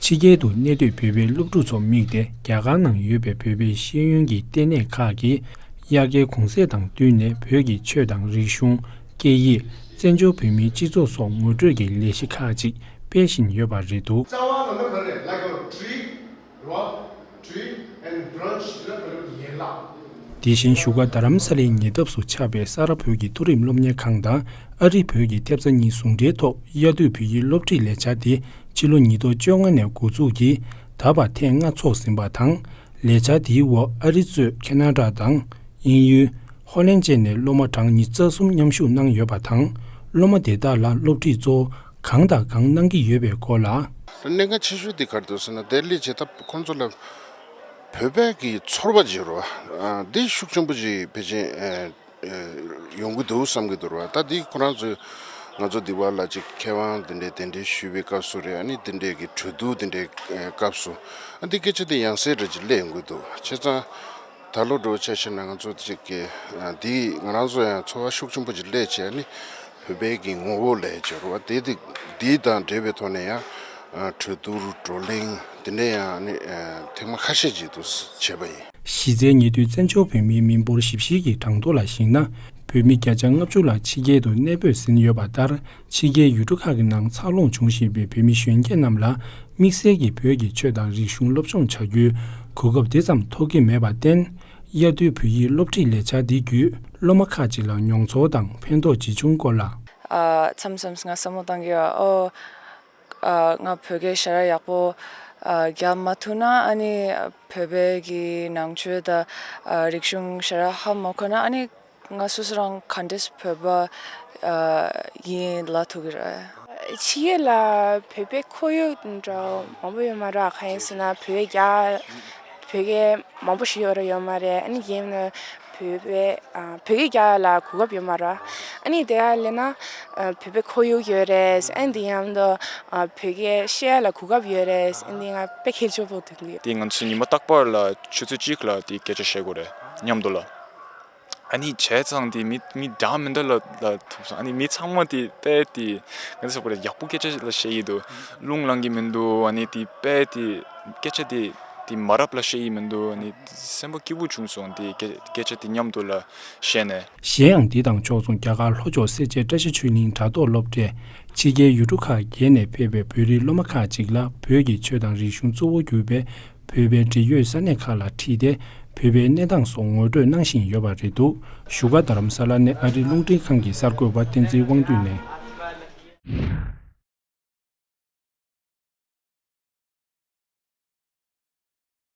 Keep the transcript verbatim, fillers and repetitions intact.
ཕྱི་རྒྱལ་དུ་གནས་སྡོད་བོད་པའི་སློབ་ཕྲུག་ཚོར་དམིགས་ཏེ། རྒྱ་གར་ནང་ཡོད་པའི་བོད་པའི་ཤེས་ཡོན་གྱི་ལྟེ་གནས་ཁག་གིས་དབྱར་ཁའི་གུང་སེང་དང་བསྟུན་ནས། བོད་ཀྱི་ཆོས་དང་རིག་གཞུང་། སྐད་ཡིག་བཙན་བྱོལ་བོད་མིའི་སྤྱི་ཚོགས་སོགས་ངོ་སྤྲོད་ཀྱི་ལས་གཞི་ཁག་ཅིག་སྤེལ་བཞིན་ཡོད་པ་རེད་འདུག། རྩ་བ་ནང་ན་ག་རེ་like a tree, rock, tree and branch ལ་ག་རེ་ཡན་ལག། དེ་བཞིན་བཞུགས་སྒར་རྡ་རམ་ས་ལའི་ཉེ་འདབས་སུ་ཆགས་པའི་ས་རཱ་བོད་ཀྱི་མཐོ་རིམ་སློབ་གཉེར་ཁང་དང་ཨ་རི་བོད་ཀྱི་ཐེབས་རྩ་གཉིས་ཟུང་འབྲེལ་ཐོག་དབྱར་དུས་བོད་ཡིག་སློབ་ཁྲིད་ལས་འཆར་དེ་ཕྱི་ལོ་ཉིས་སྟོང་བཅོ་ལྔ་ནས་འགོ་འཛུགས་ཀྱིས་ད་བར་ཐེངས་ལྔ་འཚོགས་ཟིན་པ་དང་། ལས་འཆར་དེའི་འོག་ཨ་རི་གཙོས་ཁེ་ན་ཌ་དང་དབྱིན་ཡུལ། ཧོ་ལན་བཅས་ནས་སློབ་མ་གྲངས་ཉི་ཤུ་རྩ་གསུམ་མཉམ་ཞུགས་གནང་ཡོད་པ་དང་། སློབ་མ་དེ་དག་ལ་སློབ་ཁྲིད་གཙོ་བོ་གང་དང་གང་གནང་གི་ཡོད་པའི་སྐོར་ལ། གནད་འགག་ཆེ་ཤོས་དེ་ག་རེ་འདུག་ཟེར་ན། དེ་ལས་བྱེད་ཐབས་ཁོང་ཚོ་ལ་བོད་པའི་གི་ཚོར་བ་བརྗེ་རོགས་འདི་ཤུགས་ཆེན་པོ་ཅིག་ཕལ་ཆེར་ཡོང་གི་འདུག་བསམ་གི་འདུག་ར། ད་འདི་ཁོ་རང་ཚོས་ང་ཚོ་འདི་བར་ལ་ཅིག་མཁས་དབང་དེ་འདྲའི་གདན་འདྲེན་ཞུས་པའི་སྐབས་སུ་རེད། ཨ་ནི་དེ་འདྲའི་གི་གྲོས་བསྡུར་དེ་འདྲའི་སྐབས་སུ་ཨ་འདི་སྐད་ཆ་དེ་ཡང་སེ་རེ་ཅིག་སླེབས་ཡོང་གི་འདུག། བྱས་ཙང་ད་ལོ་འགྲོ་ཆ་བཞག་ན་ང་ཚོ་ཅིག་གི་འདི་ང་རང་ཚོ་ཡང་ཚོར་བ་ཤུགས་ཆེན་པོ་ཅིག་སླེབས་བྱས། ཨ་ནི་བོད་པའི་གི་ངོ་བོ་ལས་བྱེད་རོགས་དེ་དེ་དེ་དང་འབྲེལ་བའི་ཐོག་ནས་ཡང་གྲོས་བསྡུར་བགྲོ་གླེང་དེ་འདྲ་ཡང་ཨ་ནི་ཐེངས་མ་ཁ་ཤས་ཅིག་ཏུ་བྱས་པ་ཡིན། གཞི་རྩའི་ཉེ་དུས་བཙན་བྱོལ་བོད་མིའི་མི་འབོར་ཞིབ་བཤེར་གྱི་གྲངས་ཐོ་ལ་གཞིགས་ན། བོད་མི་བརྒྱ་ཆ་ལྔ་བཅུ་ལ་ཕྱི་རྒྱལ་དུ་གནས་སྤོས་ཟིན་ཡོད་པ་ལྟར། ཕྱི་རྒྱལ་ཡུལ་གྲུ་ཁག་གི་ནང་འཚར་ལོངས་བྱུང་བཞིན་པའི་བོད་མི་གཞོན་སྐྱེས་རྣམས་ལ་དམིགས་བསལ་གྱི་བོད་ཀྱི་ཆོས་དང་རིག་གཞུང་སློབ་སྦྱོང་བྱ་རྒྱུའི་གོ་སྐབས་དེ་ཙམ་ཐོབ་ཀྱི་མེད་པར་བརྟེན། དབྱར་དུས་བོད་ཡིག་སློབ་ཁྲིད་ལས་འཆར་འདི་བརྒྱུད་སློབ་མ་ཁག་ཅིག་ལ་མྱོང་ཚོར་དང་ཕན་ཐོགས་ཇི་བྱུང་སྐོར་ལ། ཨ། མཚམས་མཚམས་ང་བསམ་བློ་བཏང་གི་ཡོད། ཨོ། ཨ། ང་བོད་སྐད་ཞེ་དྲག་ཡག་པོ་ཨ་རྒྱག་མ་ཐུབ་ན། ཨ་ནི་བོད་པའི་གི་ནང་ཆོས་དང་ཨ་རིག་གཞུང་ཞེ་དྲག་ཧ་མ་གོ་ན། ཨ་ནི་ང་སོ་སོ་རང་ག་འདྲས་བོད་པ་ཨ་ཡིན་ལབ་ཐུབ་ཀྱི་རེད། ཕྱི་རྒྱལ་ལ་བོད་པའི་ཁོར་ཡུག་འདྲ་མང་པོ་ཡོད་མ་རེད། གང་ཡིན་ཟེར་ན་བོད་སྐད་རྒྱག་བོད་སྐད་མང་པོ་ཞིག་ཡོད་རེད་ཡོད་མ་རེད། ཨ་ནི་ཡིན་ན་བོད་པའི་ཨ་བོད་སྐད་རྒྱག་ཡ་ལ་གོ་སྐབས་ཡོད་མ་རེད། ཨ་ནི་དེ་ག་ལབ་ན་ཨ་བོད་པའི་ཁོར་ཡུག་ཡོད་རེད། ཨ་ནི་དེ་མཉམ་དུ་ཨ་བོད་སྐད་བཤད་ཡ་ལ་གོ་སྐབས་ཡོད་རེད། ཨ་ནི་ང་དཔེ་ཁྱད་ཆོས་པོ་མཐོང་གི་ཡོད། དེ་ང་ཚོ་ཉི་མ་རྟག་པར་ལ་ཆུ་ཚོད་གཅིག་ལ་དེ་སྐད་ཆ་བཤད་དགོས་རེད་མཉམ་དུ་ལ། ཨ་ནི་བྱས་ཙང་དེ་མི་མི་འདྲ་མི་འདྲ་ལ་ལ་ཐུག་སོང་། ཨ་ནི་མི་ཚང་མ་དེ་དཔེ་དེ་ང་ཚོ་ཡག་པོ་སྐད་ཆ་ལ་བཤད་ཡི་འདུག། རླུང་ལངས་ཀྱི་མི་འདུག། ཨ་ནི་དེ་དཔེ་དེ་སྐད་ཆ་དེ་དེ་མ་རབས་ལ་བཤད་ཡི་མི་འདུག། ཨ་ནི་སེམས་པ་སྐྱིད་པོ་བྱུང་སོང་། དེ་སྐད་སྐད་ཆ་དེ་མཉམ་དུ་ལ་བཤད་ནས། གཞན་ཡང་འདི་དང་ཕྱོགས་མཚུངས་རྒྱ་གར་ལྷོ་ཕྱོགས་སེར་བྱེས་བཀྲ་ཤིས་ཆོས་གླིང་དྲ་ཐོག་སློབ་གྲྭས་ཕྱི་རྒྱལ་ཡུལ་གྲུ་ཁག་བརྒྱད་ནས་ཕེབས་པའི་བོད་རིགས་སློབ་མ་ཁག་ཅིག་ལ་བོད་ཀྱི་ཆོས་དང་རིག་གཞུང་གཙོ་བོ་གྱུར་པའི་བོད་པའི་འབྲེལ་ཡོད་ས་གནས་ཁག་ལ་ཁྲིད་དེ། བོད་པའི་གནས་སྟངས་སོགས་ངོ་སྤྲོད་གནང་བཞིན་ཡོད་པ་རེད་འདུག། བཞུགས་སྒར་རྡ་རམ་ས་ལ་ནས་ཨ་རིའི་རླུང་འཕྲིན་ཁང་གི་གསར་འགོད་པ་བསྟན་འཛིན་དབང་འདུས་ནས།